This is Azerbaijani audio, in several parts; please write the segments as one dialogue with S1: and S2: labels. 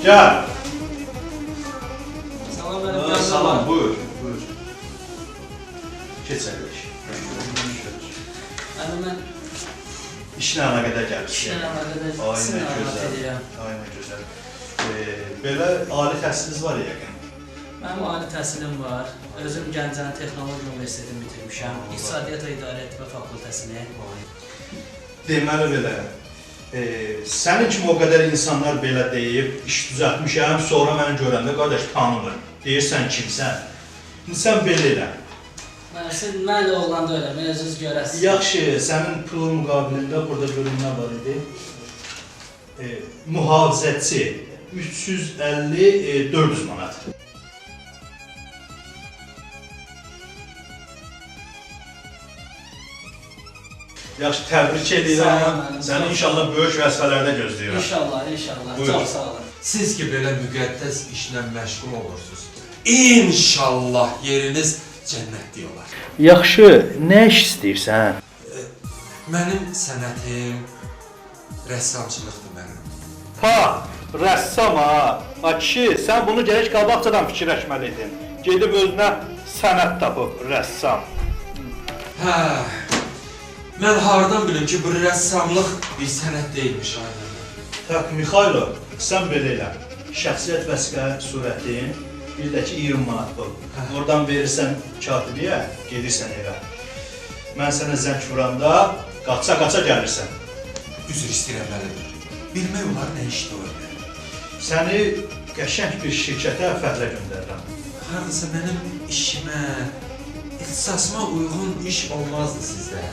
S1: Gəl.
S2: Salam müəllim.
S1: Salam, buyur, buyur. Keç əyləş.
S2: Müəllim, mən
S1: İşlə əlaqədar gəlmişəm.
S2: işlə əlaqədar
S1: Ay, nə
S2: sizinlə əlaqə
S1: gözəl.
S2: edirəm.
S1: Ay, nə gözəl. Belə ali təhsiliniz var yəqin.
S2: Mənim ali təhsilim var. Özüm Gəncənin Texnologiya Universitetini bitirmişəm. İqtisadiyyat və İdarə Etmə fakültəsini.
S1: Deməli belə, sənin kimi o qədər insanlar belə deyib, iş düzəltmişəm, sonra məni görəndə qardaş tanımır. Deyirsən kimsən? İndi sən belə elə.
S2: Mən siz mənlə oğlan da öyle, özünüz görəsiniz.
S1: Yaxşı, sənin pulun müqabilində burada görün nə var idi? Mühafizəçi 350 400 manat. Yaxşı, təbrik edirəm. Səni inşallah böyük vəzifələrdə gözləyirəm.
S2: İnşallah, inşallah.
S1: Buyur.
S2: Çox sağ olun.
S3: Siz ki belə müqəddəs işlə məşğul olursunuz. İnşallah yeriniz cənnətlik olar.
S1: Yaxşı, nə iş istəyirsən?
S3: Mənim sənətim rəssamçılıqdır mənim.
S1: Ha, rəssam ha. Ha kişi, sən bunu gərək qabaqcadan fikirləşməliydin. Gedib özünə sənət tapıb rəssam.
S3: Hə. Mən hardan bilim ki, bu rəssamlıq bir sənət deyilmiş ay müəllim.
S1: Tak, Mixaylo, sən belə elə. Şəxsiyyət vəsiqə surətin, bir də ki 20 manat pul. Oradan verirsən katibiyə, gedirsən evə. Mən sənə zəng vuranda qaça-qaça gəlirsən.
S3: Üzr istəyirəm müəllim. Bilmək olar nə işdir o elə?
S1: Səni qəşəng bir şirkətə fəhlə göndərirəm.
S3: Hardasa mənim işimə, ixtisasıma uyğun iş olmazdı sizdə.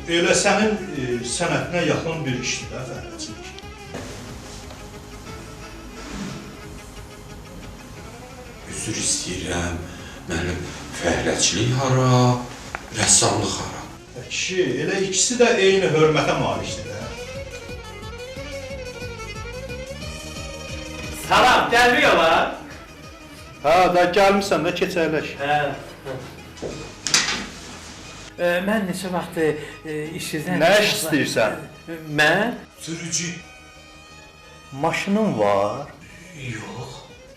S1: Elə sənin sənətinə yaxın bir işdir də fəhləçilik.
S3: Üzr istəyirəm, müəllim, fəhləçilik hara, rəssamlıq hara?
S1: Kişi, elə ikisi də eyni hörmətə malikdir də.
S4: Salam, gəlmiyor la.
S1: Hə, da gəlmirsən də keç əyləş.
S4: Hə. Mən neçə vaxt işsizdən...
S1: Nə iş istəyirsən?
S4: Mən?
S3: Sürücü.
S1: Maşının var?
S3: Yox.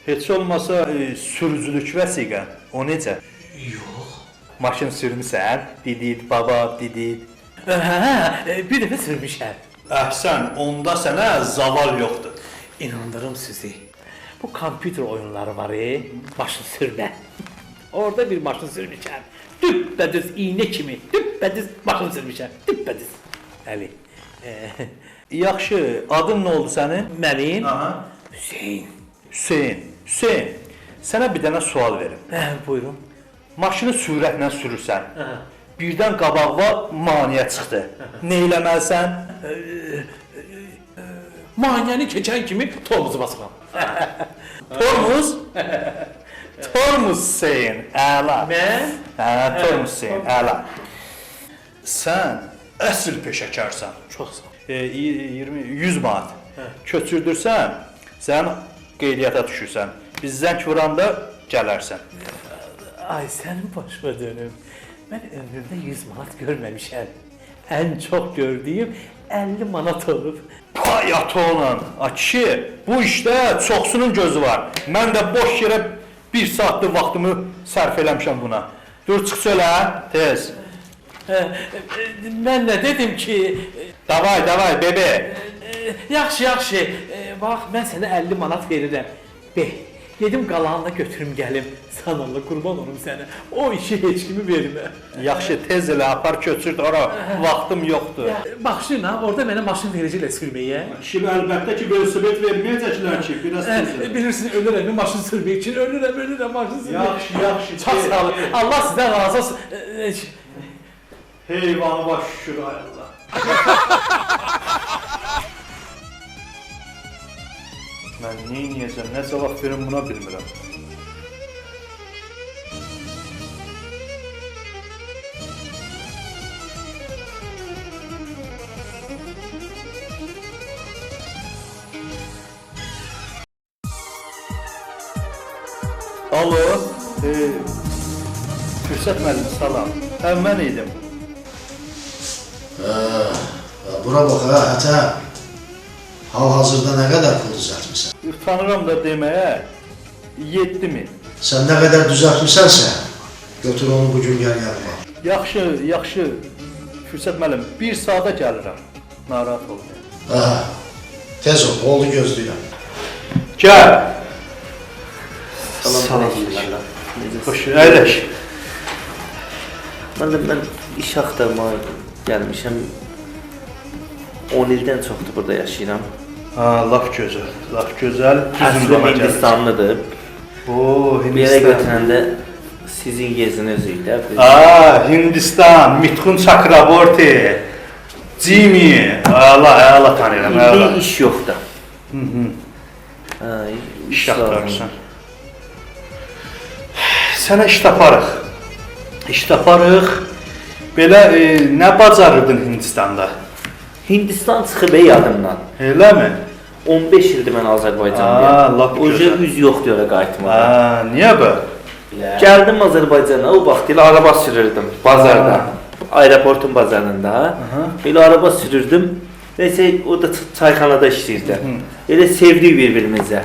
S1: Heç olmasa sürücülük vəsiqən, o necə?
S3: Yox.
S1: Maşın sürmüsən? Didid, baba, didid.
S4: Hə, bir dəfə sürmüşəm.
S1: Əhsən, onda sənə zaval yoxdur.
S4: İnandırım sizi. Bu kompüter oyunları var, maşın sürmə. Orada bir maşın sürmüşəm. Düppədüz iynə kimi, düppədüz maşın sürmüşəm. Düppədüz. Əli.
S1: Yaxşı, adın nə oldu sənin?
S4: Mənim?
S1: Aha.
S4: Hüseyn.
S1: Hüseyn. Hüseyn, sənə bir dənə sual verim.
S4: Hə, buyurun.
S1: Maşını sürətlə sürürsən.
S4: Hə.
S1: Birdən qabağına maneə çıxdı. Nə eləməlisən?
S4: Maneəni keçən kimi tormozu basıram.
S1: Tormuz? Tormuz Hüseyn, əla.
S4: Mən?
S1: Hə, tormuz Hüseyn, əla. Sən əsl peşəkarsan.
S4: Çox sağ ol.
S1: 20, 100 manat köçürdürsən, sən qeydiyyata düşürsən. Biz zəng vuranda gələrsən.
S4: Ay, sənin başıma dönüm. Mən ömrümdə 100 manat görməmişəm. Ən çox gördüyüm 50 manat olub.
S1: Pay ata olan, a kişi, bu işdə çoxsunun gözü var. Mən də boş yerə bir saatlıq vaxtımı sərf eləmişəm buna. Dur, çıx söylə, tez.
S4: Mən nə dedim ki?
S1: Davay, davay, bebe.
S4: Yaxşı, yaxşı. Bax, mən sənə 50 manat verirəm. Be, gedim qalanına götürüm gəlim. Sən Allah, qurban olum sənə. O işi heç kimi vermə.
S1: Yaxşı, tez elə, apar köçürt ora. Vaxtım yoxdur.
S4: Baxışın ha, orada mənə maşın verəcəklər sürməyə.
S1: Kişi, əlbəttə ki, velosiped verməyəcəklər ki, biraz tez elə.
S4: Bilirsin, ölürəm maşın sürmək üçün, ölürəm, ölürəm maşın sürmək.
S1: Yaxşı, yaxşı.
S4: Çox sağ olun. Allah sizdən razı olsun.
S1: Heyvanı baş şükür, ay Allah. Mən nə eləyəcəm, nə cavab verim buna bilmirəm. Alo, Fürsət müəllim, salam. Hə, mən idim.
S5: Hə, bura bax, hə, Hətəm. Hal-hazırda nə qədər pul düzəltmisən?
S1: Utanıram da deməyə, 7000.
S5: Sən nə qədər düzəltmisənsə, götür onu bugün gəl yanıma.
S1: Yaxşı, yaxşı. Fürsət müəllim, bir saata gəlirəm. Narahat olma.
S5: Hə, tez ol, oldu gözləyirəm.
S1: Gəl.
S6: Salam.
S1: Xoş, əyləş.
S6: Müəllim, mən iş axtarmağa gəlmişəm. 10 ildən çoxdur burada yaşayıram.
S1: Ha, lap gözəl, lap gözəl.
S6: Əslım Hindistanlıdır.
S1: Oo,
S6: Bir yerə
S1: Hindistan.
S6: götürəndə sizin geziniz idi.
S1: Aa, Hindistan, Mithun Chakraborty, Jimmy. Əla, əla tanıyıram, əla.
S6: İndi iş yoxdur. Hə,
S1: İş axtarırsan. Sənə iş taparıq. İş taparıq. Belə nə bacarırdın Hindistanda?
S6: Hindistan çıxıb ey yadımdan.
S1: Eləmi?
S6: 15 ildir mən Azərbaycandayam.
S1: Aa, lap
S6: Oca
S1: gözəl.
S6: üz yoxdur ora qayıtmağa.
S1: Aa, niyə bu?
S6: Gəldim Azərbaycana, o vaxt elə araba sürürdüm bazarda. Aeroportun bazarında. Belə araba sürürdüm. Neysə o da çayxanada işləyirdi. Elə sevdik bir-birimizə.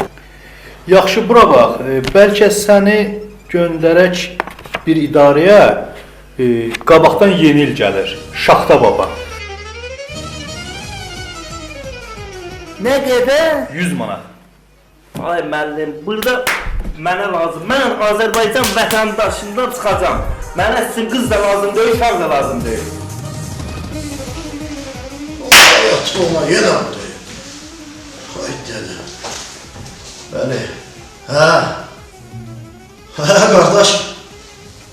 S1: Yaxşı, bura bax. Bəlkə səni göndərək bir idarəyə, qabaqdan yeni il gəlir. Şaxta baba.
S6: Nə qədər?
S1: 100 manat.
S6: Ay müəllim, burada mənə lazım. Mən Azərbaycan vətəndaşından çıxacam. Mənə sizin qız da lazım deyil, uşaq da lazım deyil.
S5: Ay, ona yenə budur. Ay dədə. Bəli. Hə. Hə, qardaş.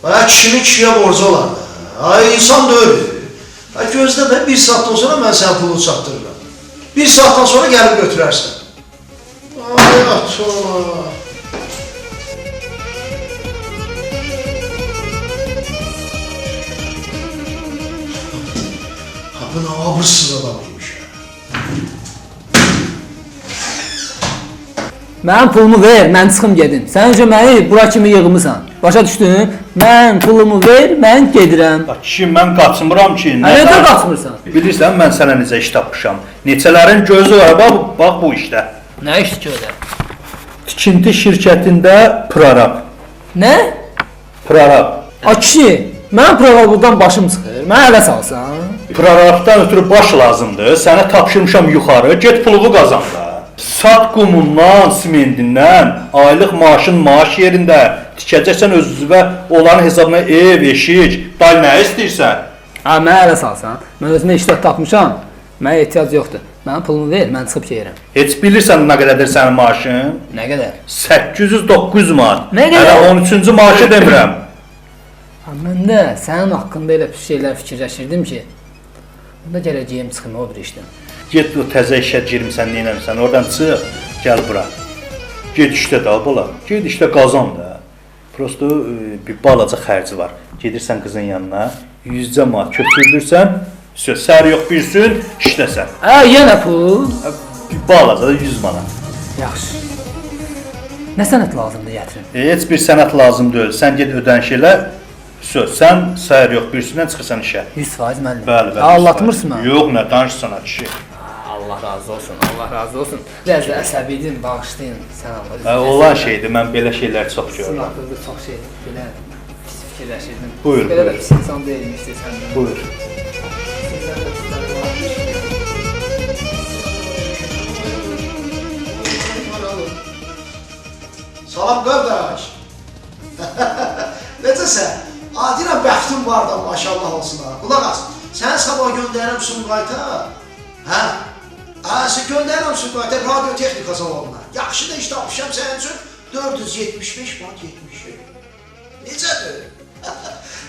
S5: Hə, kişinin kişiyə borcu olar da. Ay, insan deyil. Hə, gözlə də bir saatdan sonra mən sənin pulunu çatdırıram. Bir saatdan sonra gəlib götürərsən. Ay, atona. Ha, bu nə abırsız adam imiş.
S7: Mənim pulumu ver, mən çıxım gedim. Sən öncə məni bura kimi yığmısan. Başa düşdün? Mən pulumu ver, mən gedirəm.
S1: Bax, kişi, mən qaçmıram ki.
S7: Hə, necə qaçmırsan?
S1: Bilirsən, mən sənə necə iş tapmışam. Neçələrin gözü var, bax, bax bu işdə.
S7: Nə işdir ki öyle?
S1: Tikinti şirkətində prorab.
S7: Nə?
S1: Prorab.
S7: A kişi, mənim prorablıqdan başım çıxır. Mənə ələ salsan.
S1: Prorabdan ötürü baş lazımdır. Sənə tapşırmışam yuxarı, get puluvu qazan da. Sat qumundan, simentindən, aylıq maaşın maaş yerində tikəcəksən öz-özünə onların hesabına ev, eşik, day nə istəyirsən?
S7: Ha, mənə ələ salsan. Mən özümə işlər tapmışam. Mənə ehtiyac yoxdur. Mənim pulumu ver, mən çıxıb gedirəm.
S1: Heç bilirsən nə qədərdir sənin maaşın?
S7: Nə qədər?
S1: 800-900 manat.
S7: Nə qədər?
S1: Hələ 13-cü maaşı demirəm.
S7: Ha, mən də sənin haqqında elə pis şeylər fikirləşirdim ki, bunda gələcəyim çıxım o bir işdən.
S1: Get o təzə işə girmisən, neynəmsən, oradan çıx, gəl bura. Get işdə da bala, get işdə qazan da. Prosto bir balaca xərci var. Gedirsən qızın yanına, 100 manat köçürdürsən, söz, səhər yox bilsin, işləsən.
S7: Hə, yenə pul.
S1: Bir balaca da 100 manat.
S7: Yaxşı. Nə sənəd lazımdır gətirim?
S1: Heç bir sənəd lazım deyil. Sən get ödəniş elə, söz, sən səhər yox bilsindən çıxırsan işə.
S7: 100% müəllim.
S1: Bəli, bəli.
S7: Aldatmırsın məni?
S1: Yox, nə danışırsan ha kişi.
S7: Allah razı olsun, Allah razı olsun. Biraz da əsəbiydim, bağışlayın sən Allah.
S1: Hə, olan şeydir, mən belə şeylər çox
S7: Sizin
S1: görürəm.
S7: haqqınızda çox şey, belə pis fikirləşirdim.
S1: Buyur,
S7: Belə də
S1: buyur.
S7: pis insan deyilmişdi səndən.
S1: Buyur.
S7: Sizdən də pisləri varmış.
S5: Salam qardaş. Necəsən? Adirəm bəxtin var da maşallah olsun ha. Qulaq as. Sən sabah göndərirəm Sumqayıta. Hə? Hə, sən göndərirəm Sumqayıta radio texnika zavoduna. Yaxşı da iş tapmışam sənin üçün 475 manat 77. Necədir?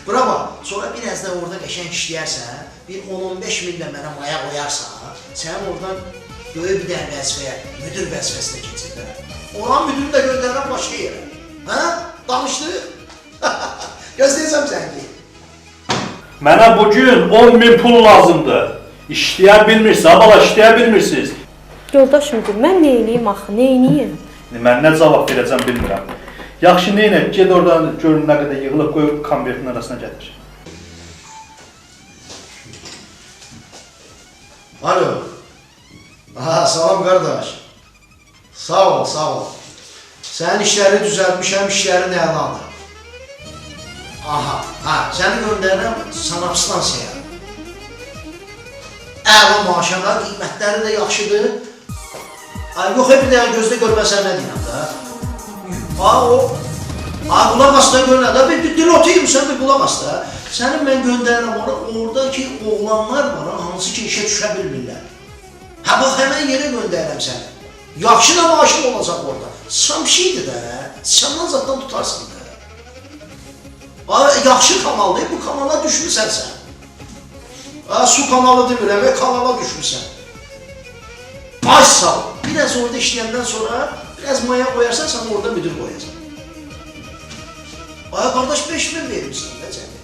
S5: Bura bax, sonra biraz da orada qəşəng işləyərsən, bir 10-15 min də mənə maya qoyarsan, sən oradan böyük bir dənə vəzifəyə, müdür vəzifəsinə keçirlər. Oranın müdürünü də göndərirəm başqa yerə. Hə? Danışdıq? Gözləyəcəm zəngi.
S1: Mənə bugün 10 min pul lazımdır. İşləyə bilmirsiniz, ha bala, işləyə bilmirsiniz.
S8: Yoldaş müdür, mən neyniyim axı, neyniyim?
S1: Mən nə cavab verəcəm bilmirəm. Yaxşı, neynə? Get oradan gör nə qədər yığılıb, qoy konvertin arasına gətir.
S5: Alo. Aha, salam qardaş. Sağ ol, sağ ol. Sənin işləri düzəltmişəm, işlərin əladır. Aha, ha, səni göndərirəm sanapstansiyaya. Əla maaşana, qiymətləri də yaxşıdır. Ay, yox, bir dəqiqə gözdə gör, mən sənə nə deyirəm də. Ha, o, ha, qulaq as da gör nə də, bir dil otuyum, sən bir qulaq as da. Səni mən göndərirəm ora, oradakı oğlanlar var, hansı ki işə düşə bilmirlər. Hə, bax, həmən yerə göndərirəm səni. Yaxşı da maaşın olacaq orada. Samşiydir də, səndən zaddan tutarsan da. Ay, yaxşı kanaldır, bu kanala düşmüsən sən. Ha, su kanalı demirəm, kanala düşmüsən. Ay sağ ol. Biraz orada işləyəndən sonra biraz maya qoyarsan, sən orada müdür qoyacaq. Ay qardaş, 5000 vermişsən də cəmi.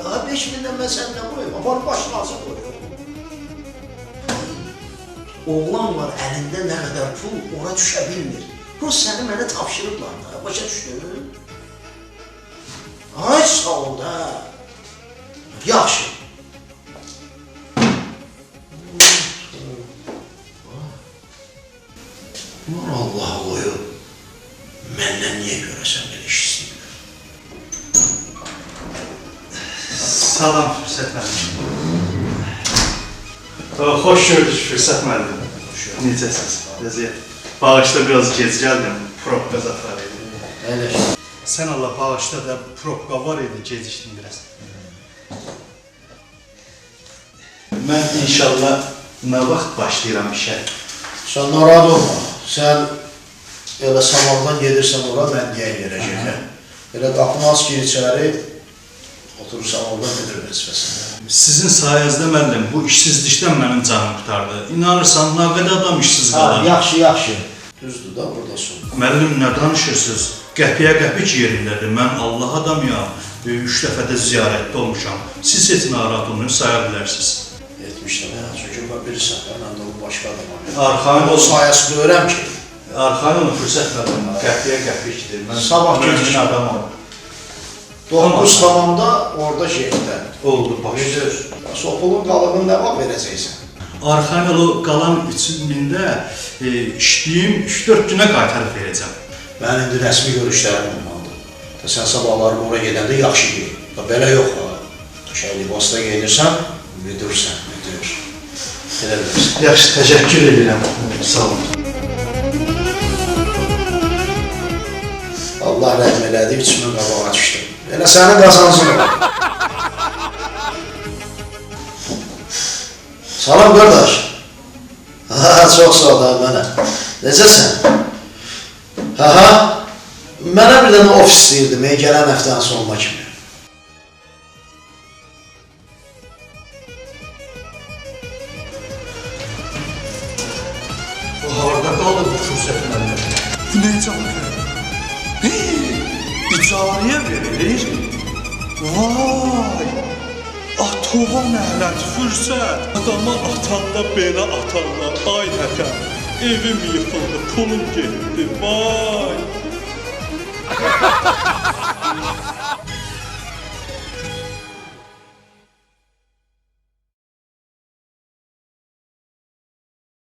S5: Ha, 5000-dən mən səninlə qoyum, apar baş nazır qoyum. Oğlan var, əlində nə qədər pul, ora düşə bilmir. Bu səni mənə tapşırıblar da, başa düşdün? Ay sağ ol da. Yaxşı. Bunlar Allah qoyub, məndən niyə görəsən belə iş istəyirlər?
S1: Salam Fürsət müəllim. Xoş gördük Fürsət müəllim. Necəsiniz? Vəziyyət? Bağışla biraz gec gəldim, probka zat var idi.
S5: Əyləş.
S1: Sən Allah bağışla da probka var idi, gecikdim biraz. Mən inşallah nə vaxt başlayıram işə?
S5: Sən narahat olma. Sən elə sabahdan gedirsən ora, mən deyən yerə gedirəm. Elə qapını aç gir içəri, oturursan orada müdür vəzifəsində.
S1: Sizin sayənizdə müəllim, bu işsizlikdən mənim canım qurtardı. İnanırsan, nə qədər adam işsiz qalır.
S5: Yaxşı, yaxşı. Düzdür da, burada son.
S1: Müəllim, nə danışırsınız? Qəpiyə qəpik yerindədir. Mən Allah adamıyam. 3 dəfə də ziyarətdə olmuşam. Siz heç narahat olmayın, saya bilərsiniz.
S5: 70 dənə, çünki mən bilirsən də, mən də o başqa adamam.
S1: Arxayın
S5: O
S1: olun.
S5: sayəsində öyrəm ki.
S1: Arxayın olun, Fürsət müəllim. Qəpiyə qəpikdir. Mən
S5: Sabah
S1: mömin
S5: gecikdim.
S1: adamam.
S5: 9 tamamda orada şeydə.
S1: Oldu, baş.
S5: Müdür. Bəs o pulun qalığını nə vaxt verəcəksən?
S1: Arxayın ol, o qalan 3000-də işləyim, 3-4 günə qaytarıb verəcəm.
S5: Mən indi rəsmi görüşlərim olmalıdır. Sən sabahları ora gedəndə yaxşı geyin. Belə yox ha. Qəşəng libasda geyinirsən, müdürsən, müdür. Elə bilirsən.
S1: Yaxşı, təşəkkür edirəm. Sağ olun.
S5: Allah rəhm elədi, 3000 qabağa düşdüm. Elə sənin qazancın var. Salam qardaş. Ha, çox sağ ol mənə. Necəsən? Ha, ha. Mənə bir dənə ofis istəyirdim, gələn həftənin sonuna kimi.
S1: Bu harda qaldı bu Fürsət müəllim? Bu nə cavab verir? İcarəyə verilir? Vay! Atova nəhlət Fürsət! Adama atanda belə atarlar, ay hətəm! Evim yıxıldı, pulum getdi, vay!